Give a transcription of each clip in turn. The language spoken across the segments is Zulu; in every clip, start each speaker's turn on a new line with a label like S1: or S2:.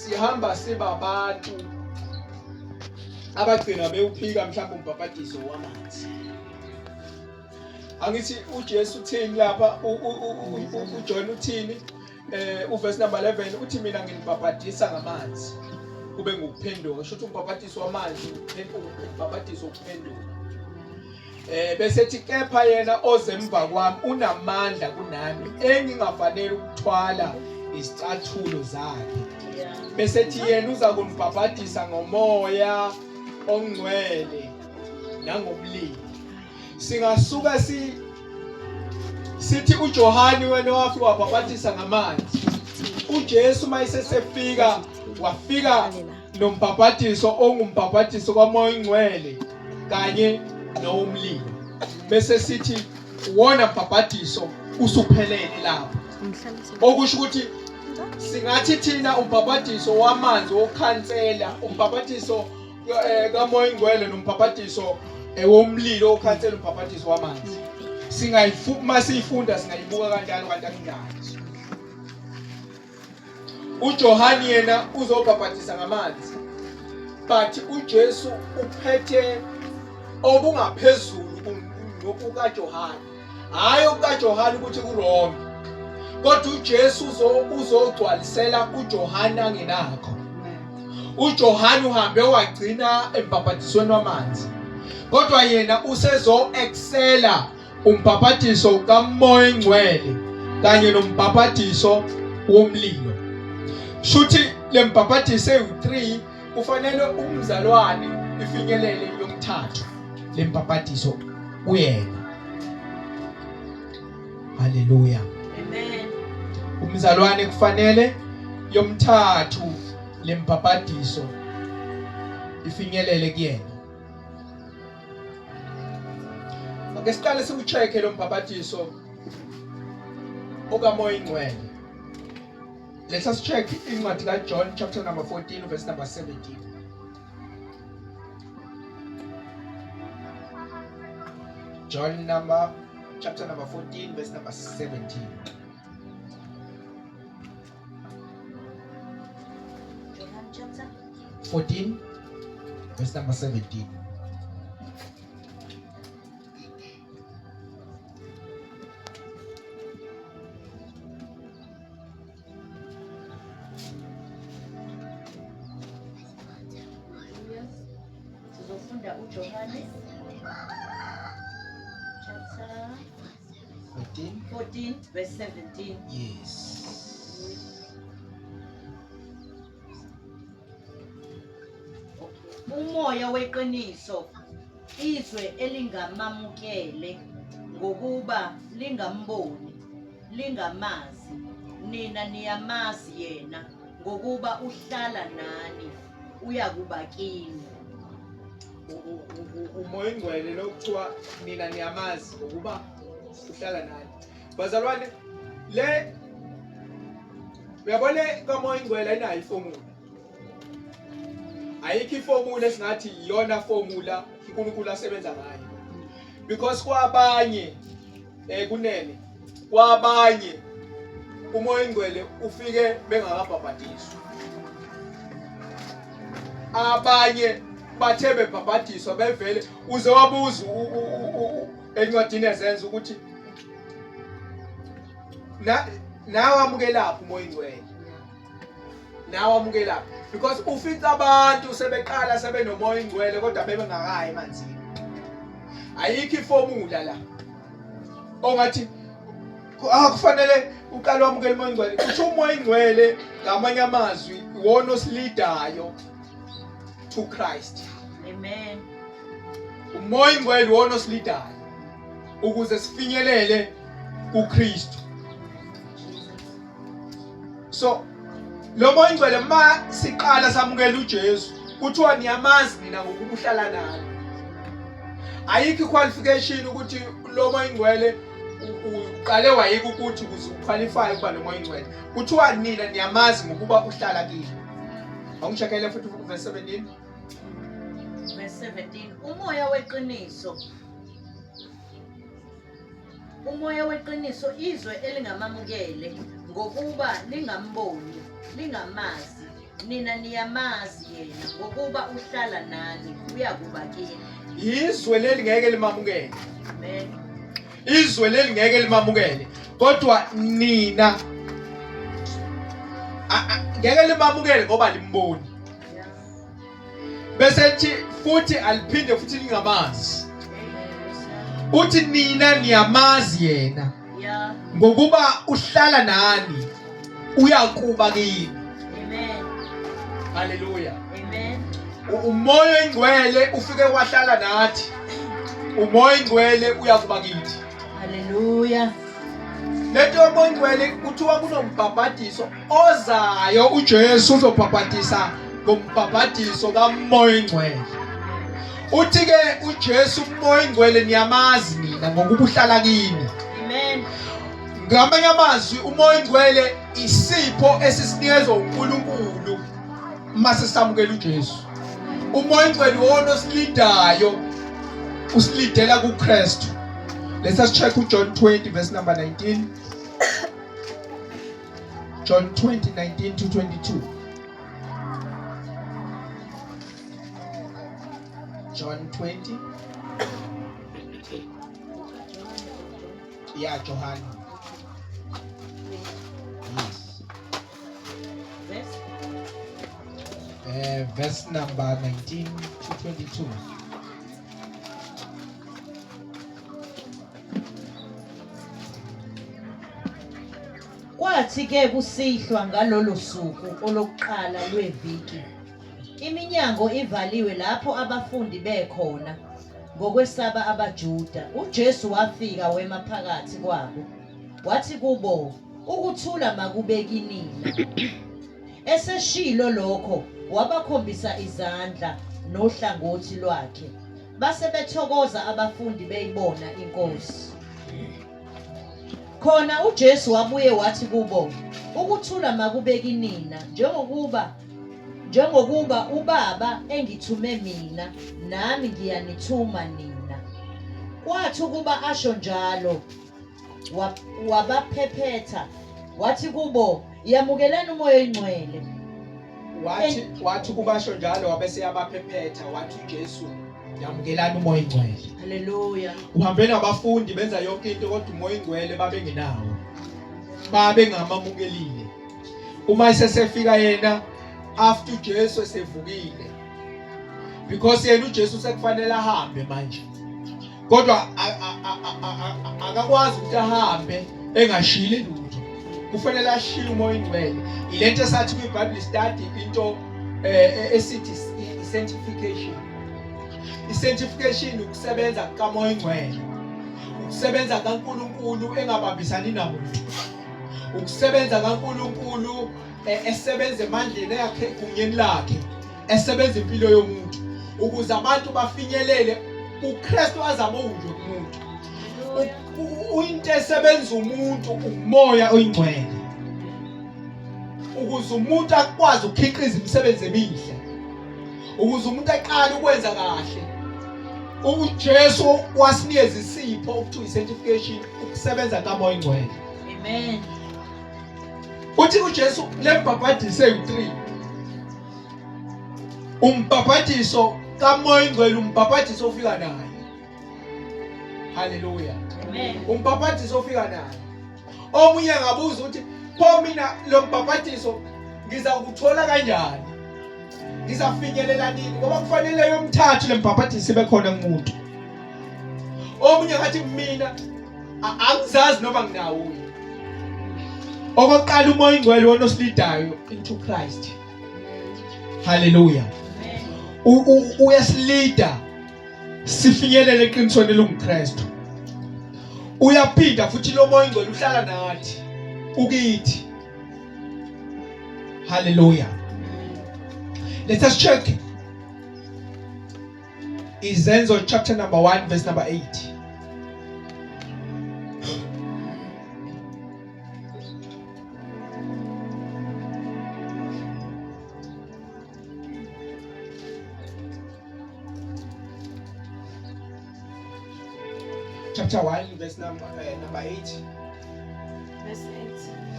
S1: Sihamba sibabantu abagcina bewuphika mhlawumbe umbhabhadiso wamanzi. Angithi uJesu uthini lapha, uJohn uthini, uverse number 11 uthi mina nginibhabhadisa ngamanzi kube ngukuphenduka. Kusho ukuthi umbhabhadiso wamanzi umbhabhadiso ukuphenduka. Bese ethi kepha yena oze emva kwami unamandla kunami engingafanele ukuthwala izicathulo zakhe. Bese ethi yena uza kunibhabhadisa ngomoya ongcwele nangomlilo. Singasuka sithi uJohani wena wafika wabhabhadisa ngamanzi. uJesu mayesesefika wafika nombhabhadiso ongumbhabhadiso kaMoya oNgcwele kanye nowomlilo. Bese sithi wona mbhabhadiso usuphelele lapho. Okusho ukuthi singathi thina umbhabhadiso wamanzi wokhansela, umbhabhadiso kaMoya oNgcwele nombhabhadiso womlilo wokhansela umbhabhadiso wamanzi. Singayifuna siyifunda singayibuka kanjalo kanti akunjalo. uJohani yena uzobhabhadisa ngamanzi, but uJesu uphethe okungaphezulu ngokukaJohani. Hayi okukaJohani ukuthi kuwrong, kodwa uJesu uzogcwalisela uJohani angenakho. uJohani uhambe wagcina embhabhadisweni wamanzi, kodwa yena usezo excela umbhabhadiso kaMoya oNgcwele kanye nombhabhadiso womlilo. Shuthi lembhabhadiso ewu3 kufanele umzalwane ifinyelele yomthathu lembhabhadiso kuyena. Haleluya,
S2: amen.
S1: Umzalwane kufanele yomthathu lembhabhadiso ifinyelele kuyena. Ake siqale siwucheck-e lo mbhabhadiso okaMoya Ingcwele. Let us check incwadi kaJohn chapter number 14 verse number 17. John number chapter number 14 verse number 17.
S2: John chapter
S1: 14 verse number 17.
S2: Sizofunda uJohane chapter
S1: 14.
S2: 14 verse 17.
S1: Yes.
S2: Umoya weqiniso izwe elingamamukele ngokuba lingamboni lingamazi, nina niyamazi yena ngokuba uhlala nani uyakuba kini.
S1: Umoya oNgcwele lokuthiwa nina niyamazi ngokuba uhlala nani. Bazalwane, le uyabona kaMoya oNgcwele ayinayo ifomula. Ayikho ifomula esingathi iyona formula uNkulunkulu asebenza ngayo. Because kwabanye kunene kwabanye uMoya oNgcwele ufike bengakabhabhadiswa. Abanye bathe bebhabhadiswa bevele uze wabuza encwadini ezenza ukuthi nawe amukelaphi uMoya oNgcwele, nawe amukelaphi, because ufica abantu sebeqala sebenoMoya oNgcwele kodwa bebengakayi emanzini. Ayikho ifomula la ongathi kufanele uqale wamukele uMoya oNgcwele. Kusho uMoya oNgcwele ngamanye amazwi iwona osilidayo to Christ.
S2: Amen.
S1: uMoya oNgcwele iwona osilidayo ukuze sifinyelele kuKristu. So lo Moya oNgcwele ma siqala samukela uJesu kuthiwa niyamazi nina ngokuba uhlala nani. Ayikho qualification ukuthi lo Moya oNgcwele uqale wayeka ukuthi ukuze uqualify ukuba noMoya oNgcwele. Kuthiwa nina niyamazi ngokuba uhlala kini. Awungishakele futhi verse 17.
S2: Verse 17, umoya weqiniso Umoya weqiniso izwe elingamamukele ngokuba lingamboni lingamazi. Nina niyamazi yena, ngokuba uhlala nani, uyakuba kini.
S1: Izwe leli ngeke limamukele.
S2: Amen.
S1: Izwe leli ngeke limamukele, kodwa nina ngeke limamukele ngoba limboni. Bese ethi futhi aliphinde futhi lingamazi. Uthi nina niyamazi yena. Ngokuba uhlala nani, uyakuba kini.
S2: Amen.
S1: Haleluya.
S2: Amen.
S1: Umoya oyingcwele ufike wahlala nathi. Umoya oyingcwele uyakuba kithi.
S2: Haleluya.
S1: Lento yomoya oyingcwele kuthiwa kunombhabhadiso ozayo, uJesu uzobhabhadisa ngombhabhadiso kaMoya oyingcwele. Uthi ke uJesu uMoya oyingcwele niyamazi nina ngokuba uhlala kini.
S2: Amen.
S1: Ngamanye amazwi uMoya oyingcwele isipho esisinikezwa uNkulunkulu uma sisamukela uJesu. UMoya oyingcwele wona osilidayo, usilidela kuKristu. Let us check uJohn 20 verse number 19. John 20 19 to 22. John 20. Yeah, Johann. Yes.
S2: Verse?
S1: Verse number 19 to 22.
S2: Kwathi ke kusihlwa ngalolo suku olokuqala lweviki, iminyango ivaliwe lapho abafundi bekhona ngokwesaba abaJuda, uJesu wafika wema phakathi kwabo, wathi kubo, ukuthula makube kinina. Eseshilo lokho wabakhombisa izandla nohlangothi lwakhe. Base bethokoza abafundi beyibona inkosi. Khona uJesu wabuye wathi kubo, ukuthula makube kinina, njengokuba uBaba engithume mina, nami ngiyanithuma nina. Kwathi ukuba asho njalo, wabaphephetha, wathi kubo, yamukelani uMoya oyiNgcwele.
S1: Wathi kubasho njalo wabese yabaphephetha, wathi uJesu yamukelani uMoya oyiNgcwele.
S2: Haleluya.
S1: Uhambe nabafundi benza yonke into kodwa uMoya oyiNgcwele babengenawo. Babengamamukelile. Uma esesefika yena after uJesu esevukile, because yena uJesu sekufanele ahambe manje, kodwa akakwazi ukuthi ahambe engashiyile lutho, kufanele ashiye uMoya oyiNgcwele. Ilento esathi kwiBible study into esithi i-sanctification. I-sanctification ukusebenza kukaMoya oyiNgcwele, ukusebenza kaNkulunkulu engabambisani namuntu, ukusebenza kaNkulunkulu esebenza emandleni yakhe, egunyeni lakhe, esebenza impilo yomuntu ukuze abantu bafinyelele uKristu azabunjwe kumuntu. Into esebenza umuntu uMoya oyiNgcwele, ukuze umuntu akwazi ukukhiqiza imisebenzi emihle, ukuze umuntu aqale ukwenza kahle. UJesu wasinikeza isipho okuthiwa i-sanctification, ukusebenza kaMoya oyiNgcwele.
S2: Amen.
S1: Uthi uJesu lembhabhadiso eyi-3, umbhabhadiso kaMoya oyiNgcwele, umbhabhadiso ofika naye. Haleluya.
S2: Amen.
S1: Umbhabhadiso ofika naye. Omunye angabuza ukuthi pho mina lo mbhabhadiso ngizakuthola kanjani, ngizafinyelela nini, ngoba kufanele yomthathu le mbhabhadiso ibe khona kumuntu. Omunye ngathi mina angizazi noma nginawo. Okokuqala uMoya oyiNgcwele wona osilidayo into Christ. Haleluya. Uyasilida sifinyelele eqinisweni elinguKristu. Uyaphinda futhi lo Moya oyiNgcwele uhlala nathi, ukithi. Haleluya. Let us check Izenzo chapter number 1 verse number 8. Chapter 1 verse number 8.
S3: Verse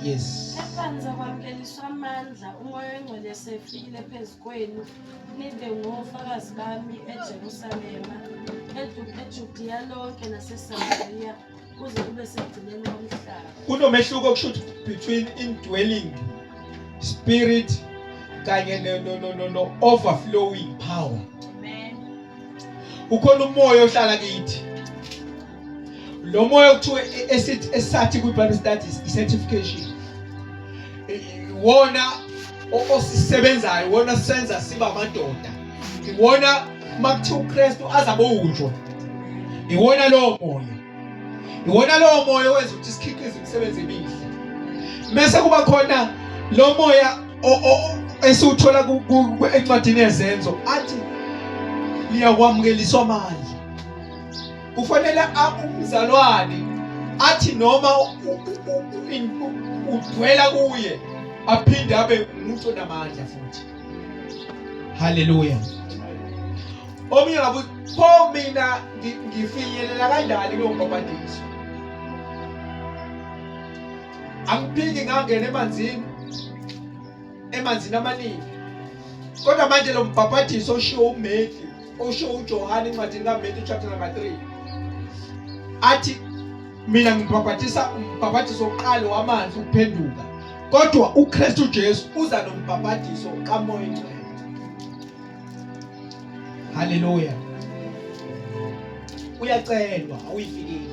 S3: 8.
S1: Yes.
S3: Kepha nizakwamukeliswa amandla uMoya oNgcwele esefikile phezu kwenu, nibe ngofakazi bami eJerusalema, eJudiya lonke naseSamariya, kuze kube sekugcineni komhlaba.
S1: Kunomehluko kusho ukuthi between indwelling spirit kanye no no no no, no overflowing power.
S2: Amen.
S1: Ukhona umoya ohlala kithi. Lo moya okuthiwa esithi esathi kwi Bible studies i sanctification. Wona osisebenzayo, wona senza siba amadoda. Iwona makuthiwa uKristu azabunjwa. Iwona lowo moya. Iwona lowo moya owenza ukuthi sikhiqize imisebenzi emihle. Mese kuba khona lo moya esiwuthola encwadini yezenzo athi liyakwamukeliswa amandla. Kufanele umzalwane athi noma udwela kuye aphinde abe umuntu onamandla futhi. Haleluya. Omunye ngabe pho mina ngifinyelela kanjani kulo mbhabhadiso? Angiphiki ngangena emanzini emanzini amaningi. Kodwa manje lo mbhabhadiso oshiwo uMatthew, oshiwo uJohane encwadini kaMatthew chapter number 3 athi mina ngibhabhadisa umbhabhadiso wokuqala wamanzi ukuphenduka kodwa uKristu Jesu uza nombhabhadiso kaMoya oNgcwele. Haleluya. Uyacelwa awuyifikeli.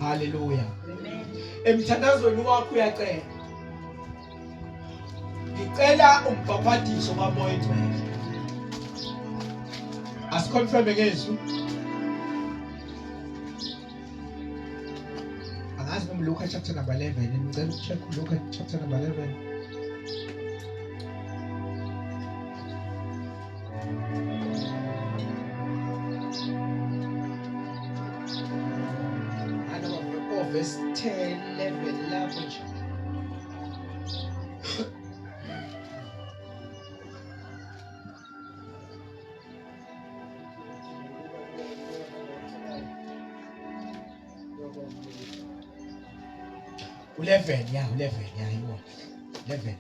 S1: Haleluya. Emthandazweni wakho uyacela. Ngicela umbhabhadiso kaMoya oNgcwele. Asiconfirme ngezwi. Angazi noma Luka chapter number 11 ngicela ukucheck Luka chapter number 11. Verse 10 11 lapho nje. U-11 ya u-11 ya yiwona 11.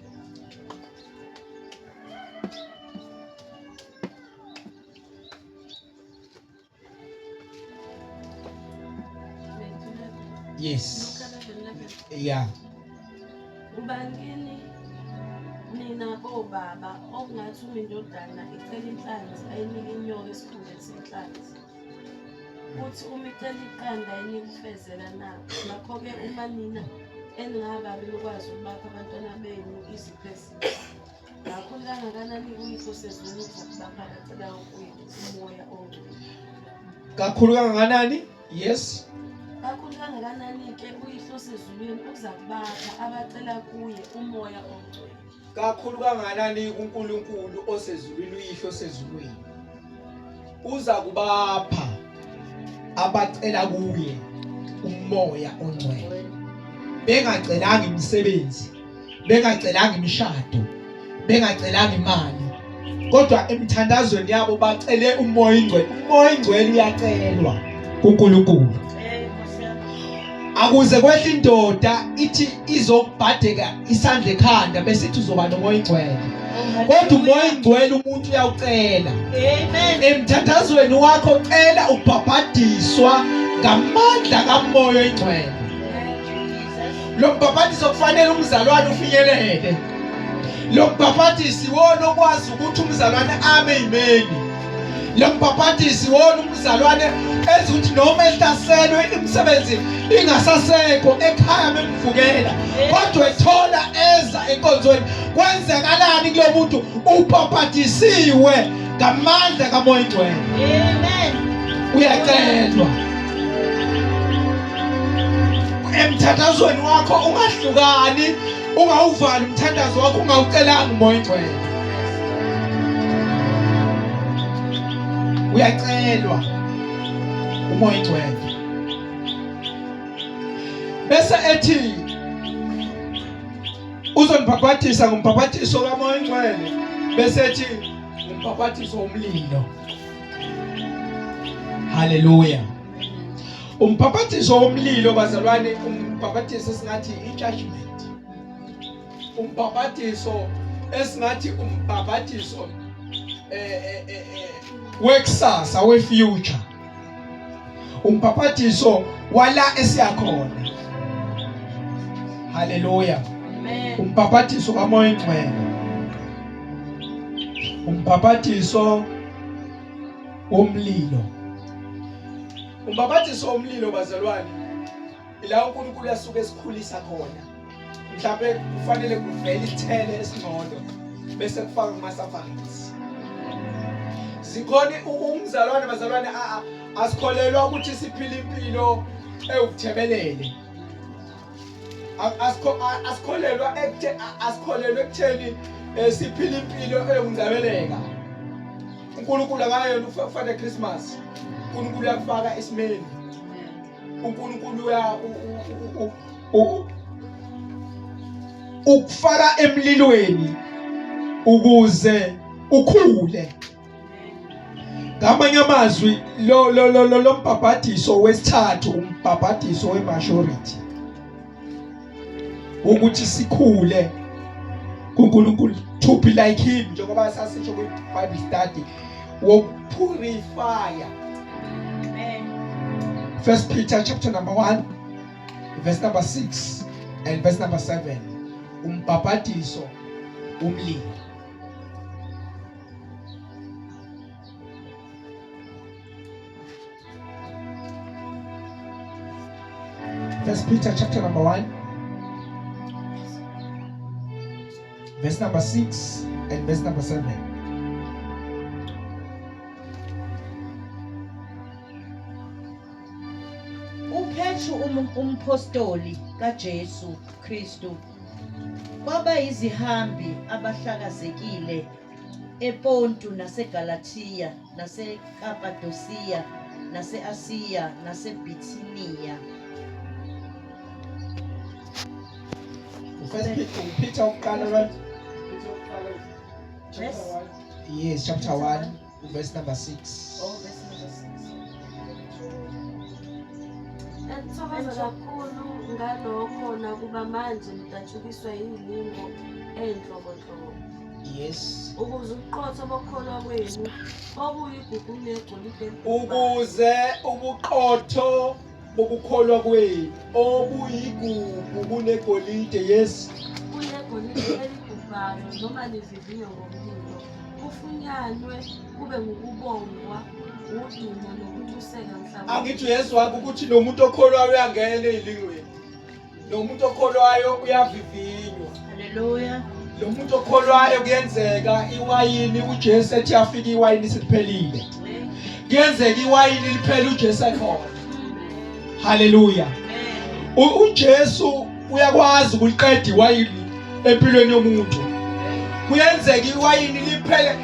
S1: Yes. Yeah.
S3: Ubani kini nina obaba okungathi uma indodana icela inhlanzi ayinike inyoka esikhundleni senhlanzi? Uthi uma icela iqanda ayinike ufezela na? Ngakho-ke uma nina eningababi nikwazi ukubapha abantwana benu izipho ezinhle, kakhulu kangakanani uYihlo osezulwini uzakubapha abacelayo kuye uMoya oNgcwele.
S1: Kakhulu kangakanani? Yes.
S3: Kakhulu kangakanani-ke uYihlo osezulwini uzakubapha abacela kuye uMoya oNgcwele.
S1: Kakhulu kangakanani uNkulunkulu osezulwini uYihlo osezulwini uza kubapha abacela kuye uMoya oNgcwele, bengacelanga imisebenzi, bengacelanga imishado, bengacelanga imali, kodwa emthandazweni yabo bacele uMoya oNgcwele. UMoya oNgcwele uyacelwa kuNkulunkulu. Akuze kwehla indoda ithi izokubhadeka isandla ekhanda bese ithi uzoba noMoya oNgcwele, kodwa uMoya oNgcwele umuntu uyawucela.
S2: Amen.
S1: Emthandazweni wakho cela ubhabhadiswa ngamandla kaMoya oNgcwele. Lo mbhabhadiso kufanele umzalwane ufinyelele. Lo mbhabhadisi wona okwazi ukuthi umzalwane ame imeni. Lo mbhabhadisi wona umzalwane enza ukuthi noma ehlaselwe imisebenzi ingasasekho ekhaya bemvukela, kodwa ethola eza enkonzweni. Kwenzekalani kulo muntu? Ubhabhadisiwe ngamandla kaMoya oNgcwele.
S2: Amen.
S1: Uyacelwa emthandazweni wakho, ungahlukani, ungawuvali umthandazo wakho ungawucelanga uMoya oNgcwele. Uyacelwa uMoya oNgcwele. Bese ethi uzonibhabhathisa ngombhabhathiso kaMoya oNgcwele, bese ethi umbhabhathiso womlilo. Haleluya. Umbhaphathiso womlilo bazalwane, umbhaphathiso esingathi i-judgment. Umbhaphathiso esingathi umbhaphathiso wekusasa, we-future. Umbhaphathiso wala esiyakhona. Haleluya.
S3: Amen.
S1: Umbhaphathiso kaMoya oNgcwele. Umbhaphathiso womlilo. Umbhaphathiso womlilo bazalwane ila uNkulunkulu asuke esikhulisa khona. Mhlawumbe kufanele kuvele isithele esingcono bese kufaka kuma sufferings. Zikhona umzalwane bazalwane asikholelwa ukuthi siphila impilo ewukuthebelele. Asikholelwa ekuthe asikholelwa ekutheni siphila impilo ewungcebeleka. uNkulunkulu akayena ufana Christmas. uNkulunkulu uyakufaka esimeni. uNkulunkulu uya ukufaka emlilweni ukuze ukhule. Ngamanye amazwi lo lo lo lo mbhabhadiso wesithathu umbhabhadiso wematurity ukuthi sikhule kuNkulunkulu, to be like him, njengoba sasisho kwi Bible study, wokupurify.
S2: Amen.
S1: First Peter chapter number 1 verse number 6 and verse number 7. Umbhabhadiso umlilo. First Peter chapter number 1 verse number 6 and verse number 7.
S2: UPetru umpostoli kaJesu Kristu kwaba yizihambi abahlakazekile ePontu naseGalathiya naseKapadosiya naseAsiya naseBhithiniya.
S1: First Peter ukuqala, right?
S2: Verse?
S1: Yes, chapter 1 verse number 6.
S2: Oh, verse number 6.
S3: Ngithokoza kakhulu ngalokho nakuba manje ngidatshukiswa yilingo eyinhlobonhlobo.
S1: Yes.
S3: Ukuze ubuqotho bokukholwa kwenu obuyigugu kunegolide elibhubhayo.
S1: Ukuze ubuqotho bokukholwa kwenu obuyigugu kunegolide, yes.
S3: Kunegolide elibhubhayo noma livivinywe ngomlilo, kufunyanwe kube ngukubongwa, udumo nokutuseka mhlawumbe.
S1: Angithi uyezwa ukuthi lo muntu okholwayo uyangena ezilingweni. Lo muntu okholwayo uyavivinywa.
S2: Haleluya.
S1: Lo muntu okholwayo kuyenzeka iwayini uJesu ethi afika iwayini siliphelile. Kuyenzeka iwayini liphele uJesu ekhona. Haleluya. UJesu uyakwazi ukuliqeda iwayini empilweni yomuntu. Kuyenzeka iwayini liphele,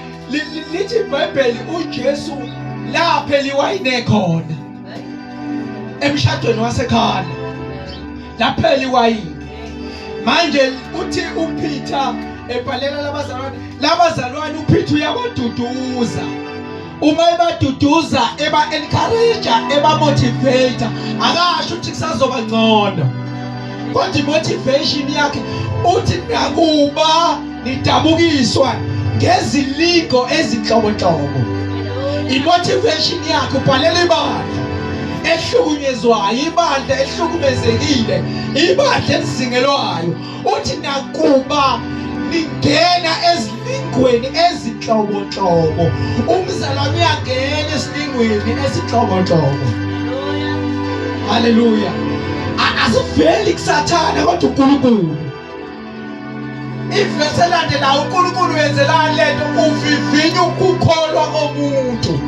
S1: lithi iBhayibheli uJesu laphela iwayini ekhona emshadweni waseKhana, laphela iwayini. Manje uthi uPeter ebhalela labazalwane, labazalwane uPeter uyabaduduza. Uma ebaduduza, eba encourage, eba motivate, akasho ukuthi kusazoba ngcono, kodwa imotivation yakhe uthi nakuba nidabukiswa ngezilingo ezinhlobonhlobo. Imotivation yakhe ubhalela ibandla ehlukunyezwayo, ibandla ehlukumezekile, ibandla elizingelwayo. Uthi nakuba ningena ezilingweni ezinhlobonhlobo, umzalwane uyangena esilingweni esinhlobonhlobo. Haleluya. Asiveli kuSathane kodwa uNkulunkulu. Ivesi elandelayo, uNkulunkulu wenzelani lento? Uvivinya ukukholwa komuntu,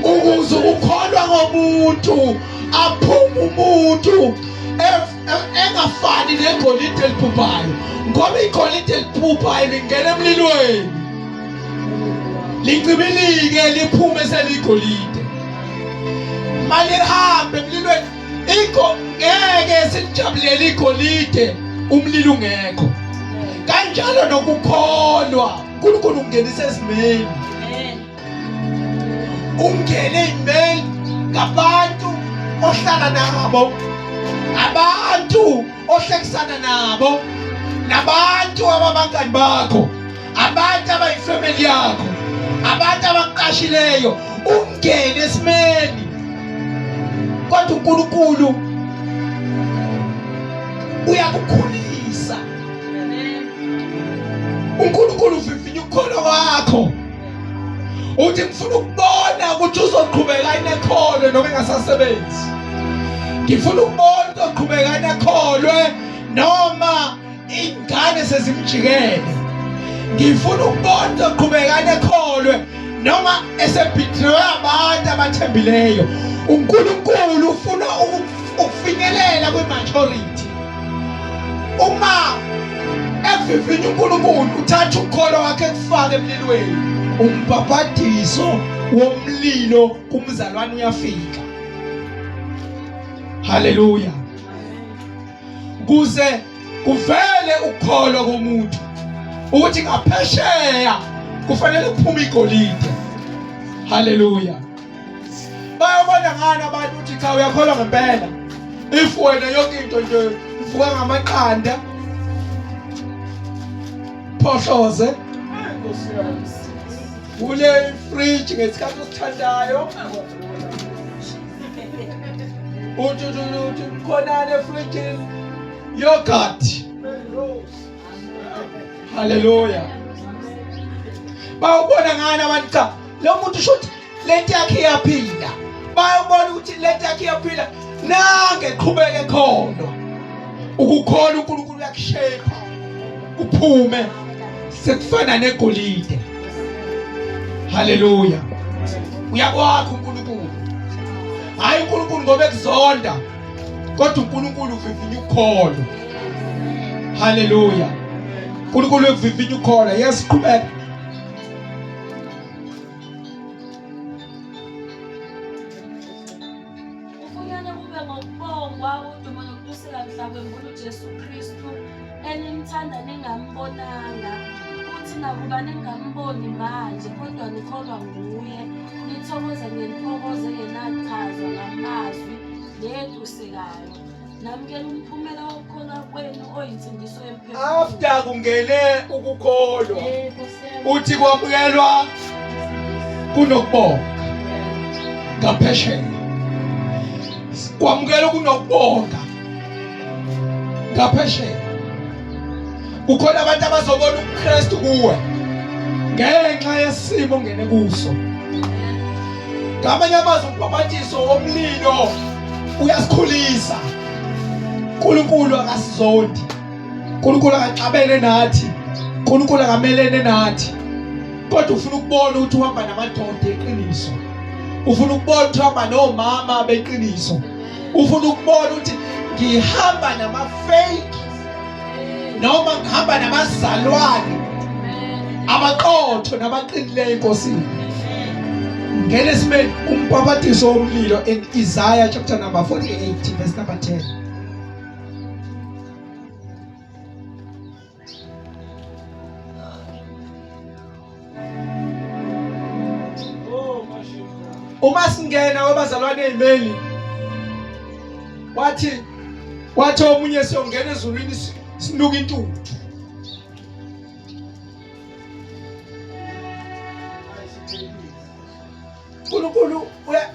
S1: ukuze ukukholwa komuntu aphume umuntu engafani negolide eliphuphayo, ngoba igolide eliphuphayo lingena emlilweni lincibilike liphume seligolide. Malihambe emlilweni ikho, ngeke silijabulele igolide umlilo ungekho. Kanjalo nokukholwa, uNkulunkulu ungenisa ezimeni, ungene ezimeni ngabantu ohlala nabo, abantu ohlekisana nabo, nabantu ababangani bakho, abantu abayifamily yakho, abantu abakuqashileyo, ungene esimeni. Kodwa uNkulunkulu uyakukhulisa. uNkulunkulu uvivinya ukukholwa kwakho. Uthi ngifuna ukubona ukuthi uzoqhubeka inekholwe noma engasasebenzi. Ngifuna ukubona ukuthi uzoqhubeka inekholwe noma ingane sezimjikele. Ngifuna ukubona ukuthi uzoqhubeka inekholwe noma esebhidriwe abantu abathembileyo. uNkulunkulu ufuna ukufinyelela kwi-maturity. Uma evivinya uNkulunkulu uthatha ukukholwa wakhe ekufaka emlilweni. Umbhabhadiso womlilo kumzalwane uyafika. Haleluya. Kuze kuvele ukukholwa komuntu ukuthi ngaphesheya kufanele kuphume igolide. Haleluya. Bayobona ngani abantu ukuthi cha uyakholwa ngempela. If wena yonke into nje uvuka ngamaqanda phohloze ule fridge ngesikhathi osithandayo uthi uthi uthi khonani efridgini yogurt. Haleluya. Bawubona ngani abantu cha lo muntu shuthi lento yakhe iyaphila. Bayobona ukuthi lento yakhe iyaphila nange qhubeke khona. Ukukholwa uNkulunkulu uyakushape kuphume sekufana negolide. Haleluya. Uyakwakha uNkulunkulu. Hayi uNkulunkulu ngoba ekuzonda. Kodwa uNkulunkulu uvivinya ukholo. Haleluya. uNkulunkulu uvivinya ukholo. Yes, qhubeka.
S3: Kufuneka kube ngokubongwa udumo nokutuseka mhla kwembula uJesu Kristu enimthanda ningambonanga futhi nakuba ningamboni manje kodwa nikholwa nguye nithokoze ngentokozo engenachazwa ngamazwi neyetusekayo namukela umphumela wokukholwa kwenu oyinsindiso yemphefumulo.
S1: After kungene ukukholwa uthi kwamukelwa kunokubonga ngaphesheya, kwamukelwa kunokubonga ngaphesheya. Kukhona abantu abazobona uKristu kuwe ngenxa yesimo ongene kuso. Ngamanye amazwi umbhabhatiso womlilo uyasikhulisa. uNkulunkulu akasizondi, uNkulunkulu akaxabene nathi, uNkulunkulu akamelene nathi, kodwa ufuna ukubona ukuthi uhamba namadoda eqiniso, ufuna ukubona ukuthi uhamba nomama beqiniso, ufuna ukubona ukuthi ngihamba nama-fake noma ngihamba nabazalwane abaqotho nabaqinileyo enkosini. Ngene esimeni umbhabhatiso womlilo in Isaiah chapter number 48 verse number 10. Uma singena wabazalwane ezimeni wathi wathi omunye siyongena ezulwini sinuka intuthu. uNkulunkulu uya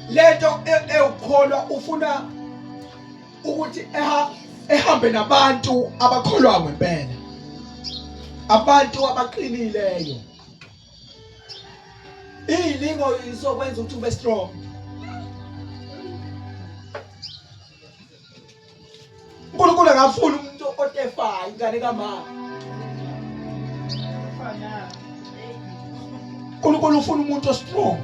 S1: lento ewukholwa ufuna ukuthi ehambe nabantu abakholwa ngempela, abantu abaqinileyo. Iyilingo izokwenza ukuthi ube strong. uNkulunkulu akafuni umuntu otefayo ingane kamama. uNkulunkulu ufuna umuntu ostrong.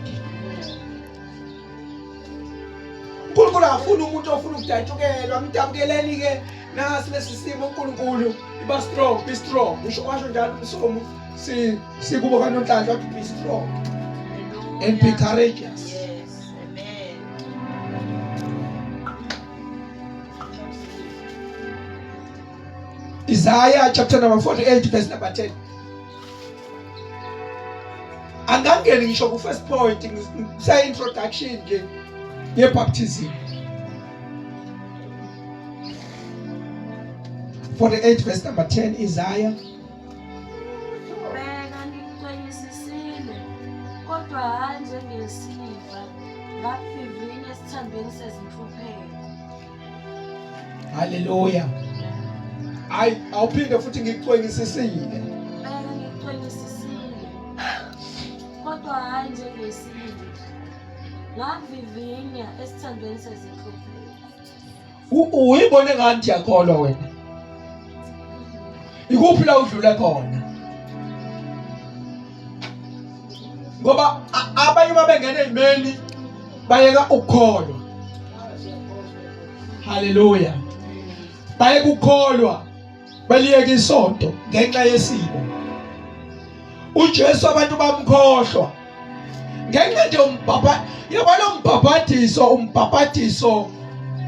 S1: uNkulunkulu akafuni umuntu ofuna ukudatshukelwa. Mdabukeleni ke nasi lesi simo uNkulunkulu, iba strong, be strong. Usho washo njalo umsomo si sikubo kaNonhlanhla wathi be strong and be courageous.
S2: Yes, amen.
S1: Isaiah chapter number 48 verse number 10. Angangeni ngisho ku first point, ngisa introduction nje. Ye-baptism. 48 verse number 10 Isaiah.
S3: Bheka ngikucwengisisile, kodwa hhayi njengesiliva, ngakuvivinya esithandweni sezinhlupheko.
S1: Haleluya. Hayi, awuphinde futhi ngikucwengisisile.
S3: Bheka ngikucwengisisile, kodwa hhayi njengesiliva, ngakuvivinya esithandweni sezinhlupheko.
S1: Uyibone ngani ndiyakholwa wena? Ikuphi la udlule khona? Ngoba abanye babengena ezimeni bayeka ukukholwa. Haleluya. Bayeka ukukholwa baliyeka isonto ngenxa yesimo. uJesu abantu bamkhohlwa ngenxa nje umbhapha yabona umbhabhadiso umbhabhadiso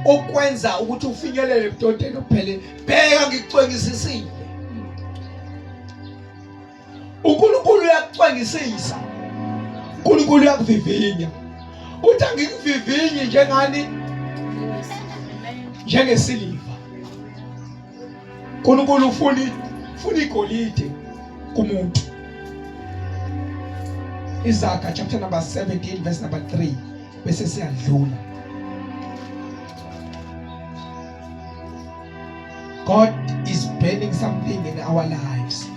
S1: okwenza ukuthi ufinyelele ebudodeni ophele bheka ngikucwengisisile uNkulunkulu uyakucwengisisa uNkulunkulu uyakuvivinya uthi angikuvivinyi njengani njengesiliva uNkulunkulu ufuna ufuna igolide kumuntu. Izaga chapter number 17 verse number 3 bese siyadlula. God is burning something in our lives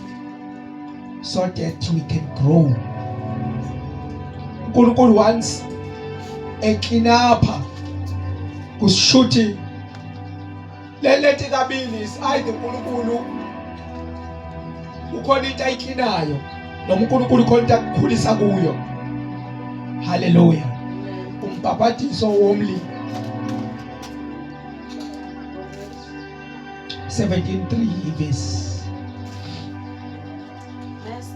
S1: so that we can grow. uNkulunkulu once eklinapha kushuthi Lelethi kabili is either uNkulunkulu ukhona into ayiklinayo noma uNkulunkulu ukhona into akukhulisa kuyo. Haleluya. Umbhabhadiso womlilo. 17:3 verse
S3: Verse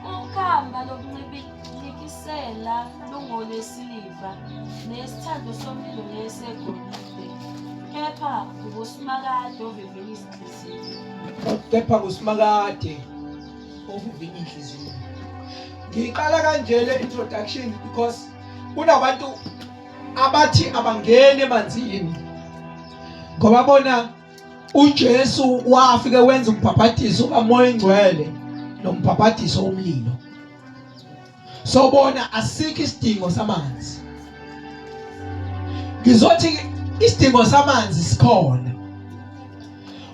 S3: 3. Ukhamba lokuncibilikisela lungolwesiliva, nesithando somlilo ngesegolide, kepha nguSimakade ovivinya izinhliziyo.
S1: Kepha nguSimakade ovivinya inhliziyo. Ngiqala kanje le introduction because kunabantu abathi abangeni emanzini ngoba bona uJesu wafike wenza umbhabhadiso kaMoya Ingcwele nombhabhadiso womlilo. Sobona asikho isidingo samanzi. Ngizothi isidingo samanzi sikhona.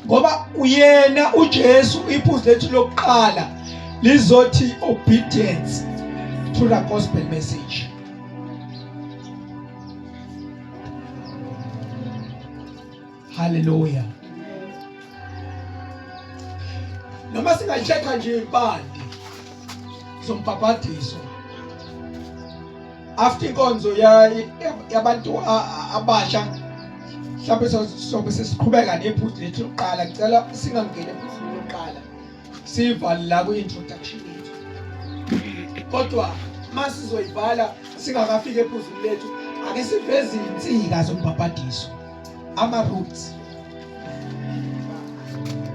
S1: Ngoba uyena uJesu iphuzu lethu lokuqala lizothi obedience to the gospel message. Hallelujah. Noma singachecka nje impande zombhabhadiso after inkonzo yabantu abasha mhlawumbe sobe sesiqhubeka nephuzu lethu lokuqala ngicela singangeni ephuzwini lokuqala siyivale la kwi-introduction yethu kodwa uma sizoyivala singakafiki ephuzwini lethu ake siveze iy'nsika zombhabhadiso ama-roots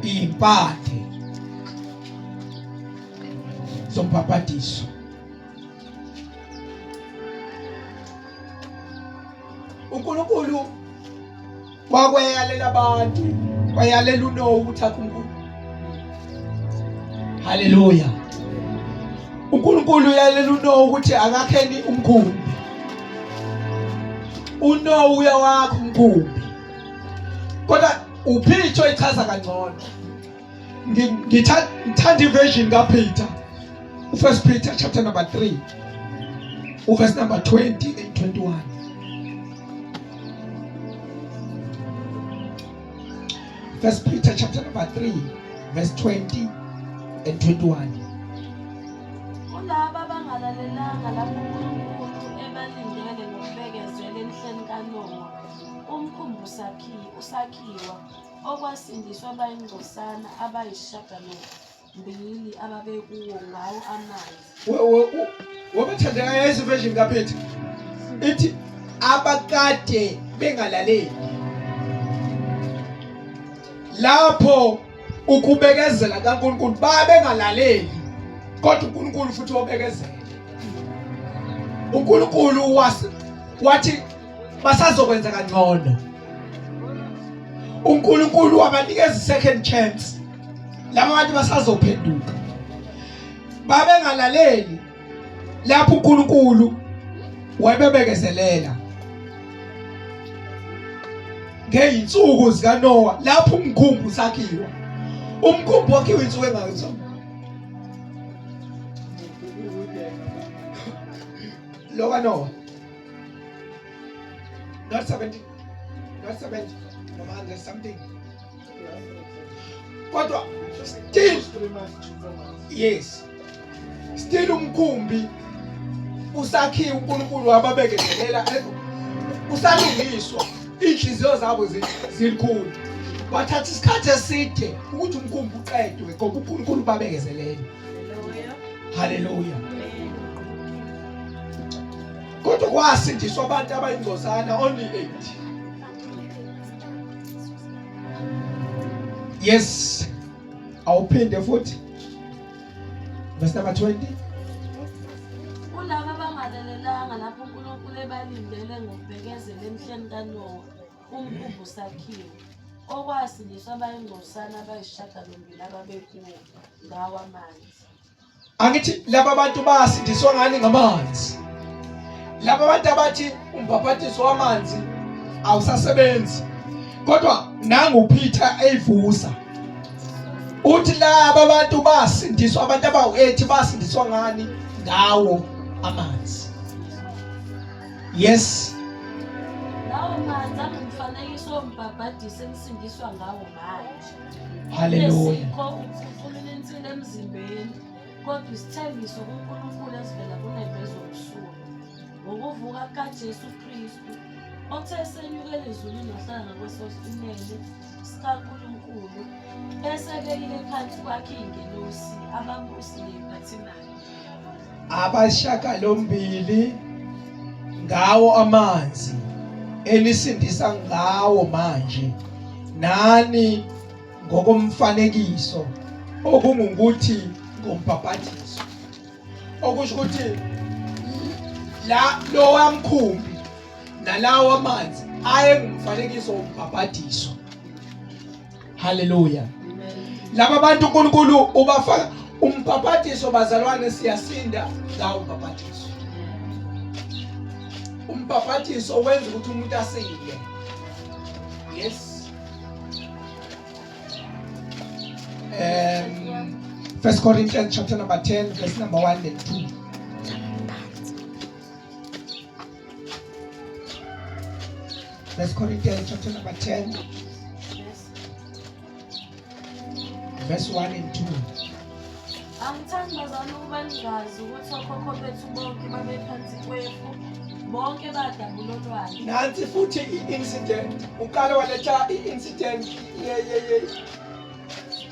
S1: iy'mpande zombhabhadiso uNkulunkulu wakweyalela abantu wayalela uNowa ukuthi akhe umkhumbi haleluya uNkulunkulu uyalela uNowa ukuthi akakheni umkhumbi uNowa uyawakha umkhumbi kodwa uPeter oyichaza kangcono ngithanda iversion kaPeter uFirst Peter chapter number 3 uverse number 20 and 21 First Peter chapter number 3 verse 20 and 21
S3: Kulaba abangalalelanga lapho uNkulunkulu ebalindele ngokubekezela emihleni kaNowa, umkhumbi usakhiwa, okwasindiswa abayingcosana abayisishiyagalombili ababekuwo ngawo amanzi.
S1: Wabathandeka yesu version kaPeter ithi abakade bengalaleli lapho ukubekezela kaNkulunkulu babengalaleli kodwa uNkulunkulu futhi wabekezela uNkulunkulu was Wathi basazokwenza kangcono. uNkulunkulu wabanikeza second chance. Laba bantu basazophenduka. Babengalaleli lapho uNkulunkulu wayebebekezelela. Ngeyinsuku zikaNoah lapho umkhumbi usakhiwa. Umkhumbi wakhiwa insuku engaki? Lo kaNoah. Not 70, not 70, noma 100 something. Kodwa still yes. Still umkhumbi usakhiwe uNkulunkulu wababekezelela usalungiswa inhliziyo zabo zilikhulu. Wathatha isikhathi eside ukuthi umkhumbi uqedwe ngoba uNkulunkulu babekezelele. Haleluya. Kodwa kwasindiswa abantu abayingcosana only 8. Yes. Awuphinde futhi. Verse number 20.
S3: Kulabo abangalalelanga lapho uNkulunkulu ebalindele ngokubekezela emhleni kaNowa, umkhumbi usakhiwe, okwasindiswa abayingcosana abayisishiyagalombili ababekuwo ngawo amanzi.
S1: Angithi laba bantu basindiswa ngani ngamanzi. Laba bantu abathi umbhaphathiso wamanzi awusasebenzi. Kodwa nangu uPeter eyivusa. Uthi laba bantu basindiswa abantu abawu-8 basindiswa ngani ngawo amanzi. Yes.
S3: Lawo manzi angumfanekiso wombhabhadiso enisindiswa ngawo manje.
S1: Haleluya.
S3: Kungesikho ukukhulula insila emzimbeni, kodwa isithembiso kuNkulunkulu esivela kunembeza omsulwa. Ngokuvuka kukaJesu Kristu, othe esenyukela ezulwini wahlala ngakwesokunene sikaNkulunkulu, esebekile phansi kwakhe iy'ngelosi, ababusi ney'phathimandla.
S1: Abashagalombili ngawo amanzi enisindisa ngawo manje nani ngokomfanekiso okungukuthi ngombhabhathiso okusho ukuthi la lowa mkhumbi nalawo amanzi ayengumfanekiso wombhabhadiso. Haleluya. Laba bantu uNkulunkulu ubafaka umbhabhadiso bazalwane, siyasinda ngawo umbhabhadiso. Umbhabhadiso wenza ukuthi umuntu asinde. Yes. First Corinthians chapter number 10 verse number 1 and 2. First Corinthians chapter number 10 verse 1 and 2.
S3: Angithandi bazalwane ukuba ningazi ukuthi okhokho bethu bonke babephansi kwefu, bonke badabula olwandle.
S1: Nansi futhi i-incident uqale waletha i-incident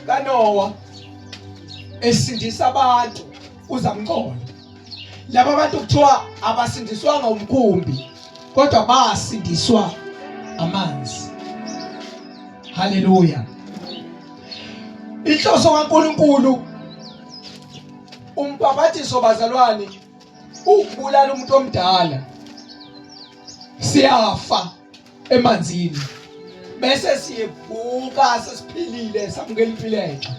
S1: kaNowa esindisa abantu uzamcolo. Laba bantu kuthiwa abasindiswanga umkhumbi kodwa basindiswa amanzi. Haleluya. Inhloso kaNkuluNkulu umbhabhathiso bazalwane ukubulala umuntu omdala. Siyafa emanzini bese siyevuka sesiphilile samukela impilo entsha.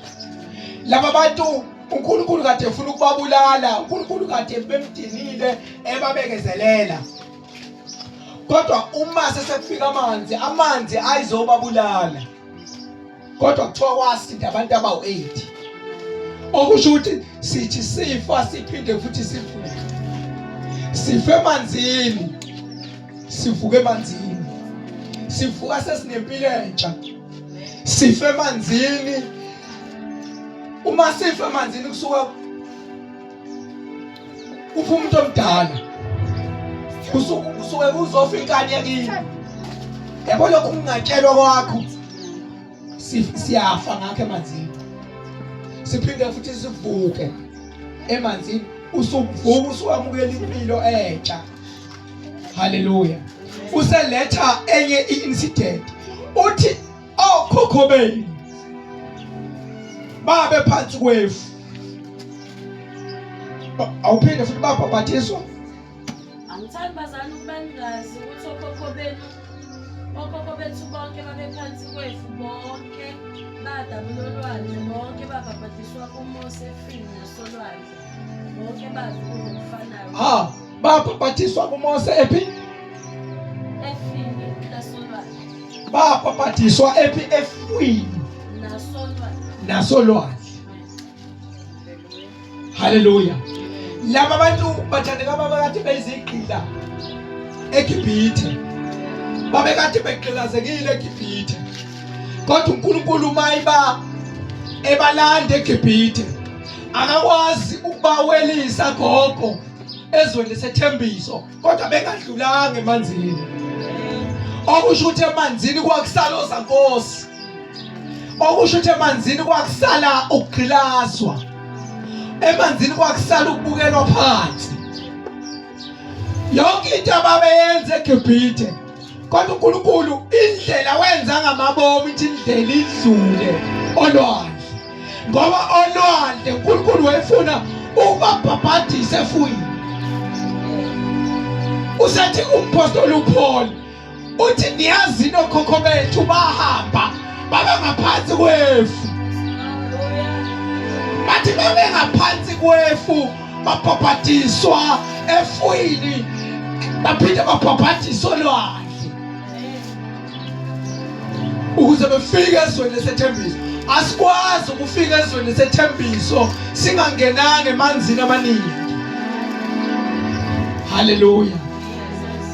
S1: Laba bantu uNkulunkulu kade efuna ukubabulala, uNkulunkulu kade bemdinile ebabekezelela. Kodwa uma sesekufika amanzi, amanzi ayizobabulala. Kodwa kuthiwa kwasinda abantu abawu-8. Okusho ukuthi sithi sifa siphinde futhi sivuke. Sife emanzini, sivuke emanzini. Sivuka sesinempilo entsha. Sife emanzini. Uma sife emanzini kusuka kufa umuntu omdala. Kusuke kuzofa inkani yakini. Yabo lokhu kungatshelwa kwakho. Siyafa ngakho emanzini. Siphinde futhi sivuke emanzini. Usuvuka usuwamukela impilo entsha. Haleluya. Useletha enye i-incident. Uthi okhokho benu babe phansi kwefu. Awuphinde futhi babhabhathiswa.
S3: Angithandi bazali ukuba ningazi ukuthi okhokho benu okhokho bethu bonke babephansi kwefu bonke badabula olwandle bonke babhabhadiswa kuMose efini nasolwandle bonke bazi ukudla okufanayo.
S1: Ha, babhabhadiswa kuMose ephi?
S3: Efini nasolwandle.
S1: Babhabhadiswa ephi efwini
S3: nasolwandle.
S1: Nasolwandle. Haleluya. Laba bantu bathandeka babekade beyizigqila eGibhithe. Babekade begqilazekile eGibhithe. Kodwa uNkulunkulu uma iba ebalanda eGibhithe akakwazi ukubawelisa gogo ezweni lesethembiso kodwa bengadlulanga emanzini okusho ukuthi emanzini kwakusala ozankosi okusho ukuthi emanzini kwakusala ukugqilazwa emanzini kwakusala ukubukelwa phansi yonke into ababeyenza eGibhithe kodwa uNkulunkulu indlela wenza ngamabomu ukuthi indlela idlule olwandle ngoba olwandle uNkulunkulu wayefuna ukubabhabhadisa efuyini usethi umpostoli uPaul uthi niyazi nokhokho bethu bahamba baba ngaphansi kwefu bathi babe ngaphansi kwefu babhabhadiswa efwini baphinde babhabhadiswa olwandle ukuze befike ezweni lesethembiso asikwazi ukufika ezweni lesethembiso singangenanga emanzini amaningi haleluya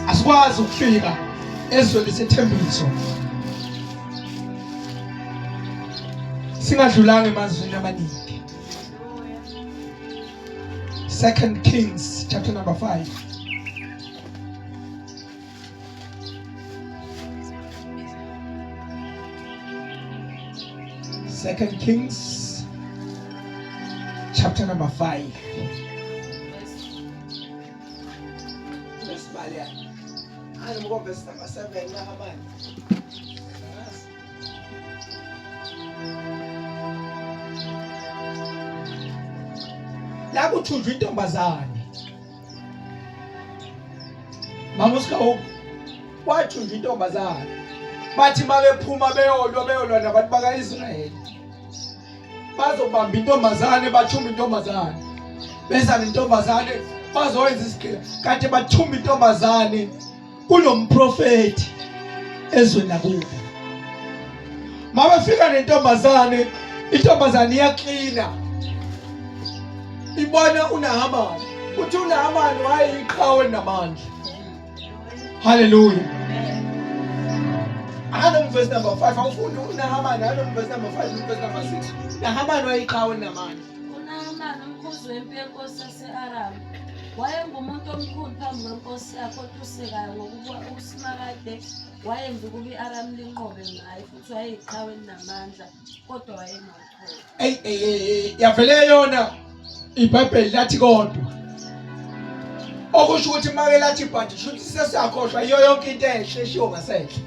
S1: asikwazi ukufika ezweni lesethembiso singadlulanga emanzini amaningi Second Kings chapter number 5 Second Kings chapter number 5 Verse bale. Hayi noma verse number 7 la manje. La kuthunjwa intombazane. Mama uSikhawu wathunjwa intombazane. Bathi mabephuma beyolwa beyolwa nabantu bakaIsrayeli. Bazobamba intombazane bathumba intombazane. Beza nentombazane bazoyenza isigqila kanti bathumba intombazane kunomprofeti ezweni lakubo. Mabefika nentombazane, intombazane iyaklina. Ibona uNahamani. Uthi uNahamani wayeyiqhawe namandla. Hallelujah. Akano verse number 5 awufundi uNahamani akano verse number 5 verse number 6. Nahamani wayeyiqhawe namandla.
S3: UNahamani umkhuzi wempi yenkosi yase-Aramu wayengumuntu omkhulu phambi kwenkosi yakhe otusekayo ngokuba uSimakade wayenza ukuba i-Aramu linqobe ngaye futhi wayeyiqhawe elinamandla kodwa wayenochoko.
S1: Ey ey ey yavele yona iBhayibheli lathi kodwa okusho ukuthi make lathi but shuthi sesiyakhohlwa iyo yonke into enhle eshiwo ngasenhle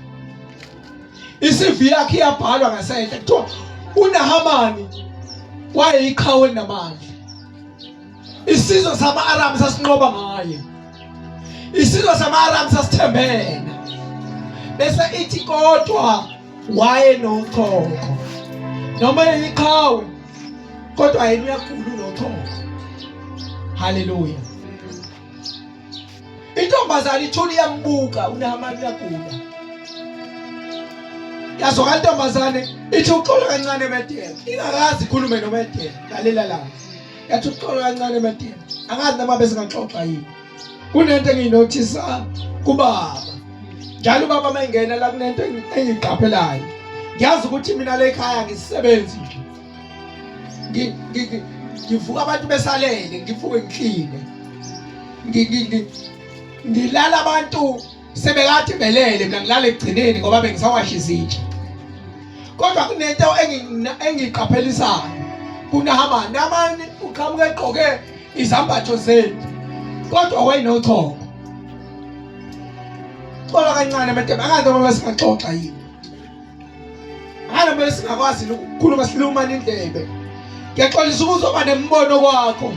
S1: iCV yakhe iyabhalwa ngasenhle kuthiwa uNahamani wayeyiqhawe elinamandla isizwe sama-Aramu sasinqoba ngaye isizwe sama-Aramu sasithembena bese ithi kodwa wayenochoko noma eyiqhawe kodwa yena uyagula unochoko haleluya intombazane ithula iyambuka uNahamani uyagula yazwakala intombazane ithi uxolo kancane emedela ingakazi ikhulume nomedela lalela la yathi uxolo kancane emedela angazi noma besingaxoxa yini kunento engiyinothisa kubaba njalo ubaba uma engena la kunento engiyiqaphelayo ngiyazi ukuthi mina la ekhaya ngisebenzi nje ngivuka abantu besalele ngivuke ngikline ngilala abantu sebekade belele mina ngilala ekugcineni ngoba bengisawasha izitsha kodwa kunento engiqaphelisayo kuNahamani Nahamani uqhamuka egqoke izambatho zethu kodwa wayenochoko xola kancane abantu angazi noma singaxoxa yini angazi noma singakwazi ukukhuluma silumane indlebe ngiyaxolisa ukuzoba nembono kwakho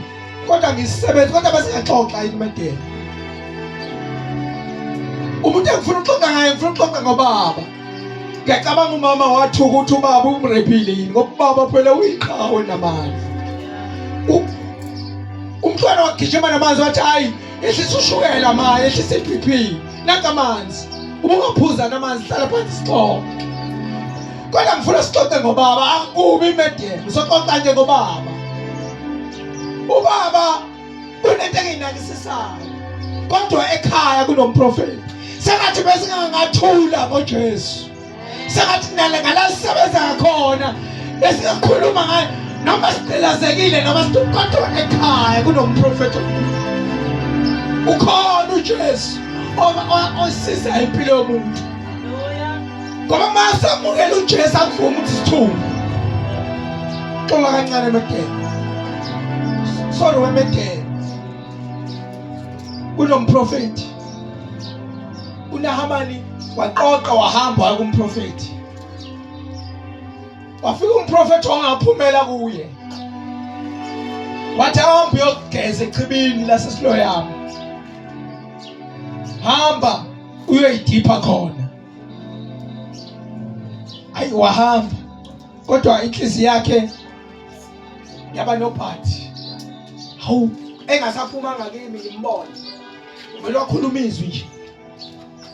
S1: kodwa ngisebenza kodwa basingaxoxa yini madela Umuntu engifuna ukuxoxa ngaye ngifuna ukuxoxa ngobaba. Ngiyacabanga umama wathuka ukuthi ubaba umrephile yini ngoba ubaba phela uyiqhawe namandla. Umntwana wagijima namanzi wathi hayi ehlisa ushukela ma ehlisa iBP nanka amanzi. Ubungaphuza namanzi hlala phansi sixoxe. Kodwa ngifuna sixoxe ngobaba akubi medem soxoxa nje ngobaba. Ubaba kunento engiyinakisisayo kodwa ekhaya kunomprofeti sengathi besingangathula ngoJesu sengathi nale ngala sisebenza ngakhona besingakhuluma ngayo noma sigqilazekile noma kodwa ekhaya kunomprofeti ukhona uJesu osiza impilo yomuntu ngoba uma samukela uJesu akuvumi ukuthi sithuke xola kancane emedeni sorry wemedeni kunomprofeti uNahamani waqoqa wahamba waya kumprofeti wafika umprofeti wangaphumela kuye wathi ahamba uyogeza echibini lasesiloyami hamba uyoyidipha khona ayi wahamba kodwa inhliziyo yakhe yaba nobhathi hawu engasaphumanga kimi ngimbone uvele wakhuluma izwi nje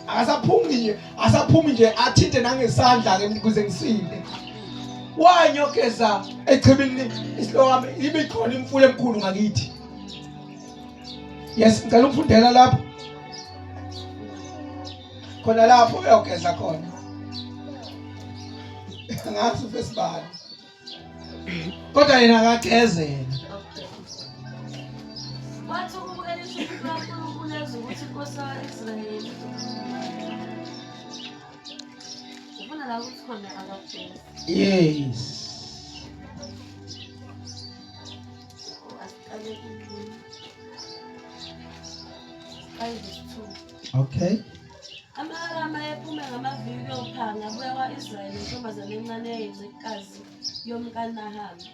S1: akasaphumi nje asaphumi nje athinte nangesandla ke ukuze ngisinde wanyogeza echibini isilokwami ibikhona imfula emkhulu ngakithi yes ngicela ukufundela lapho khona lapho uyogeza khona ngathi ufesibani kodwa yena akageze yena
S3: Wathi ukuba elisho uNkulunkulu ezwe ukuthi inkosi yakwa-Israyeli ufuna la ukuthi khona akagezi.
S1: Yes.
S3: Asiqale ku siqale verse 2.
S1: Okay.
S3: Ama-Aramu ayephume ngamaviki ukuyophanga abuya kwa-Israyeli intombazane encane eyayincikazi yomkaNahami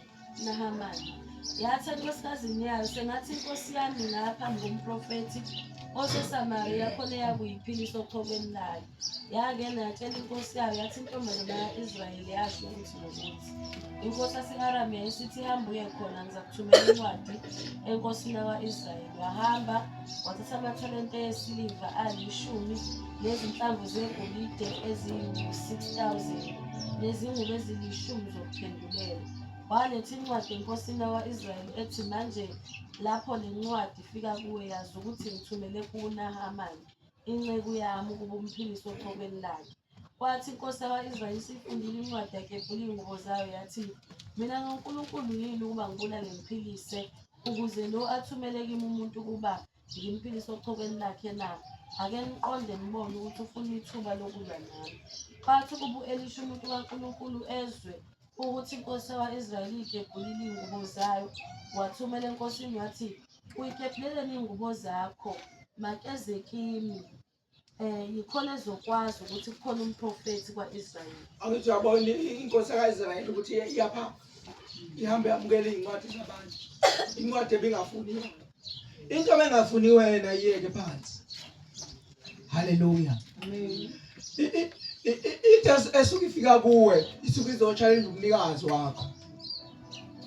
S3: Nahamani. Yathi enkosikazini yayo, sengathi inkosi yami ingaya phambi komprofethi oseSamariya khona eyakuyiphilisa ochokweni layo. Yangena yatshela inkosi yayo yathi intombazana ka-Israyeli yasho ukuthi nokuthi. Inkosi yase-Aramu yayisithi hamba uye khona ngizakuthumela incwadi enkosini yakwa-Israyeli. Wahamba wathatha amathalente esiliva alishumi nezinhlamvu zegolide eziwu-6000 nezingubo ezilishumi zokuphendulela. Waletha incwadi enkosini yakwa-Israyeli ethi manje lapho le ncwadi ifika kuwe yazi ukuthi ngithumele kuNahamani inceku yami ukuba umphilise ochokweni lakhe. Kwathi inkosi yakwa-Israyeli isifundile incwadi yakebhula iy'ngubo zayo yathi, Mina nginguNkulunkulu yini ukuba ngibulale ngiphilise, ukuze lo athumele kimi umuntu ukuba ngimphilise ochokweni lakhe na? Ake niqonde nibone ukuthi ufuna ithuba lokulwa nami. Kwathi ukuba u-Elisha umuntu kaNkulunkulu ezwe ukuthi inkosi yakwa-Israyeli iy'kebhulile iy'ngubo zayo, wathumela enkosini wathi, Uyikebhuleleni iy'ngubo zakho? Makeze kimi. Eh yikhona ezokwazi ukuthi kukhona umprofethi kwa-Israyeli.
S1: Angithi uyabona inkosi kaIsrayeli ukuthi iyapha ihambe yamukela izincwadi zabantu. Incwadi ebingafuni yona. Into ebengafuni wena iyeke phansi. Haleluya.
S3: Amen.
S1: Into esuke ifika kuwe isuke izochallenge umnikazi wakho.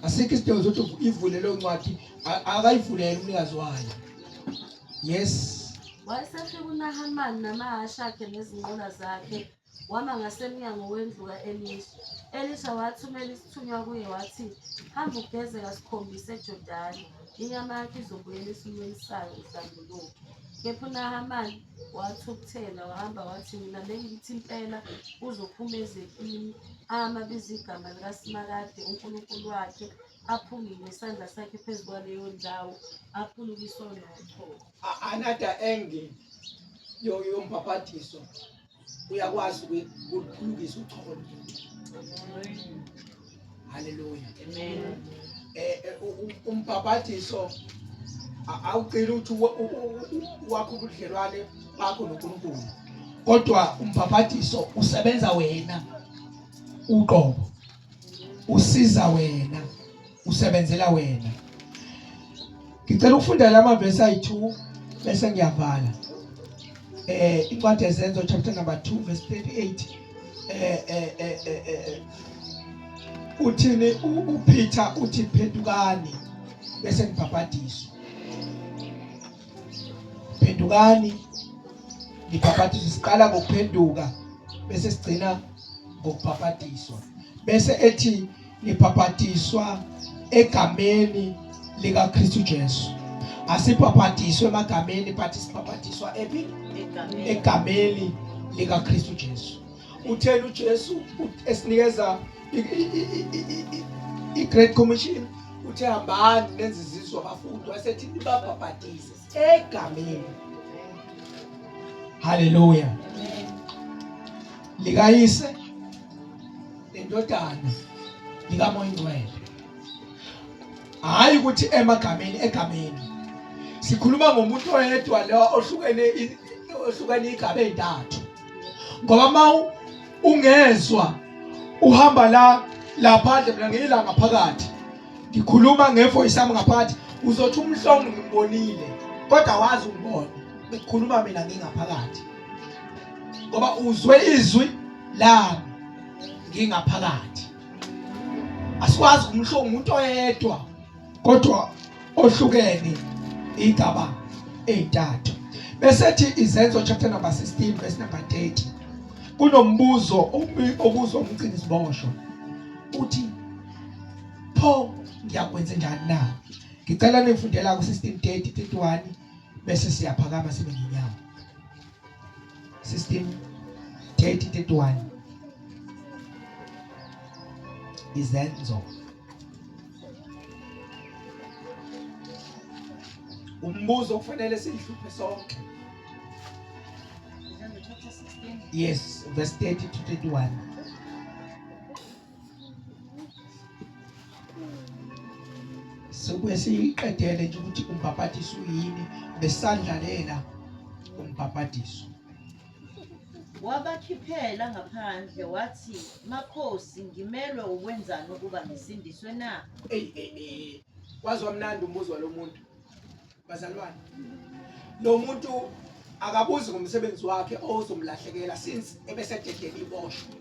S1: Asikho isidingo sokuthi ivule leyo ncwadi akayivulele umnikazi wayo. Yes.
S3: Wayesefika uNahamani namahhashi akhe nezinqola zakhe, wama ngasemnyango wendlu ka-Elisha. Elisha wathumela isithunywa kuye wathi, Hamba ugeze kasikhombisa eJordani, inyama yakho izobuyela esimweni sayo uhlambuluke. Kepha uNahamani wathukuthela wahamba wathi, Mina bengithi impela uzophuma ezempini, amabiza igama likaSimakade uNkulunkulu wakhe, aphungile isandla sakhe phezu kwaleyo ndawo aphulukiswe nochoko.
S1: Another angle yombhabhadiso uyakwazi ukuphulukisa uchoko lomuntu. Haleluya.
S2: Amen.
S1: Eh, umbhabhadiso awugcini ukuthi wakho ubudlelwane bakho noNkulunkulu. Kodwa umbhabhadiso usebenza wena uqobo. Usiza wena, usebenzela wena. Ngicela ukufunda la mavesi ayi-2 bese ngiyavala. Incwadi yeZenzo chapter number 2 verse 38, uthini uPeter? Uthi phendukani bese nibhabhadiswa, phendukani nibhabhadiswe. Siqala ngokuphenduka bese sigcina ngokubhabhadiswa, bese ethi nibhabhadiswa egameni likaKristu Jesu. Asibhabhadiswe emagameni, but sibhabhadiswa ephi? Egameni likaKristu Jesu. Utheni uJesu esinikeza i-Great Commission? Uthe hambani nenze izizwe abafundi, wasethi nibabhabhadise egameni, haleluya, likaYise, neNdodana, likaMoya Ingcwele. Hayi ukuthi emagameni, egameni. Sikhuluma ngomuntu oyedwa lo ohlukene igaba ezintathu, ngoba uma ungezwa uhamba la laphandle, mina ngiyila ngaphakathi, ngikhuluma ngevoice yami ngaphakathi, uzothi uMhlongo ngimbonile, kodwa wazi ungibone ngikhuluma mina ngingaphakathi, ngoba uzwe izwi lami ngingaphakathi. Asikwazi uMhlongo umuntu oyedwa kodwa ohlukene igaba ezintathu. Bese ethi Izenzo chapter number 16 verse number 30, kunombuzo obuzwa umgcini siboshwa, uthi pho ngiyakwenza njani na? Ngicela nifundela ku 16 30 31, bese siyaphakama sibe ngenyawo. 16 30 31, Izenzo. Umbuzo okufanele siyihluphe sonke.
S2: Izenzo chapter 16.
S1: Yes, verse 30 to 31. Sokuye siyiqedele nje ukuthi umbhabhadiso uyini, besandlalela umbhabhadiso.
S2: Wabakhiphela ngaphandle wathi, Makhosi, ngimelwe ukwenzani ukuba ngisindiswe na?
S1: Ey, ey, ey. Wazi wamnandi umbuzo walomuntu. Bazalwane. Lo muntu akabuzi ngomsebenzi wakhe ozomlahlekela since ebesededele iboshwe.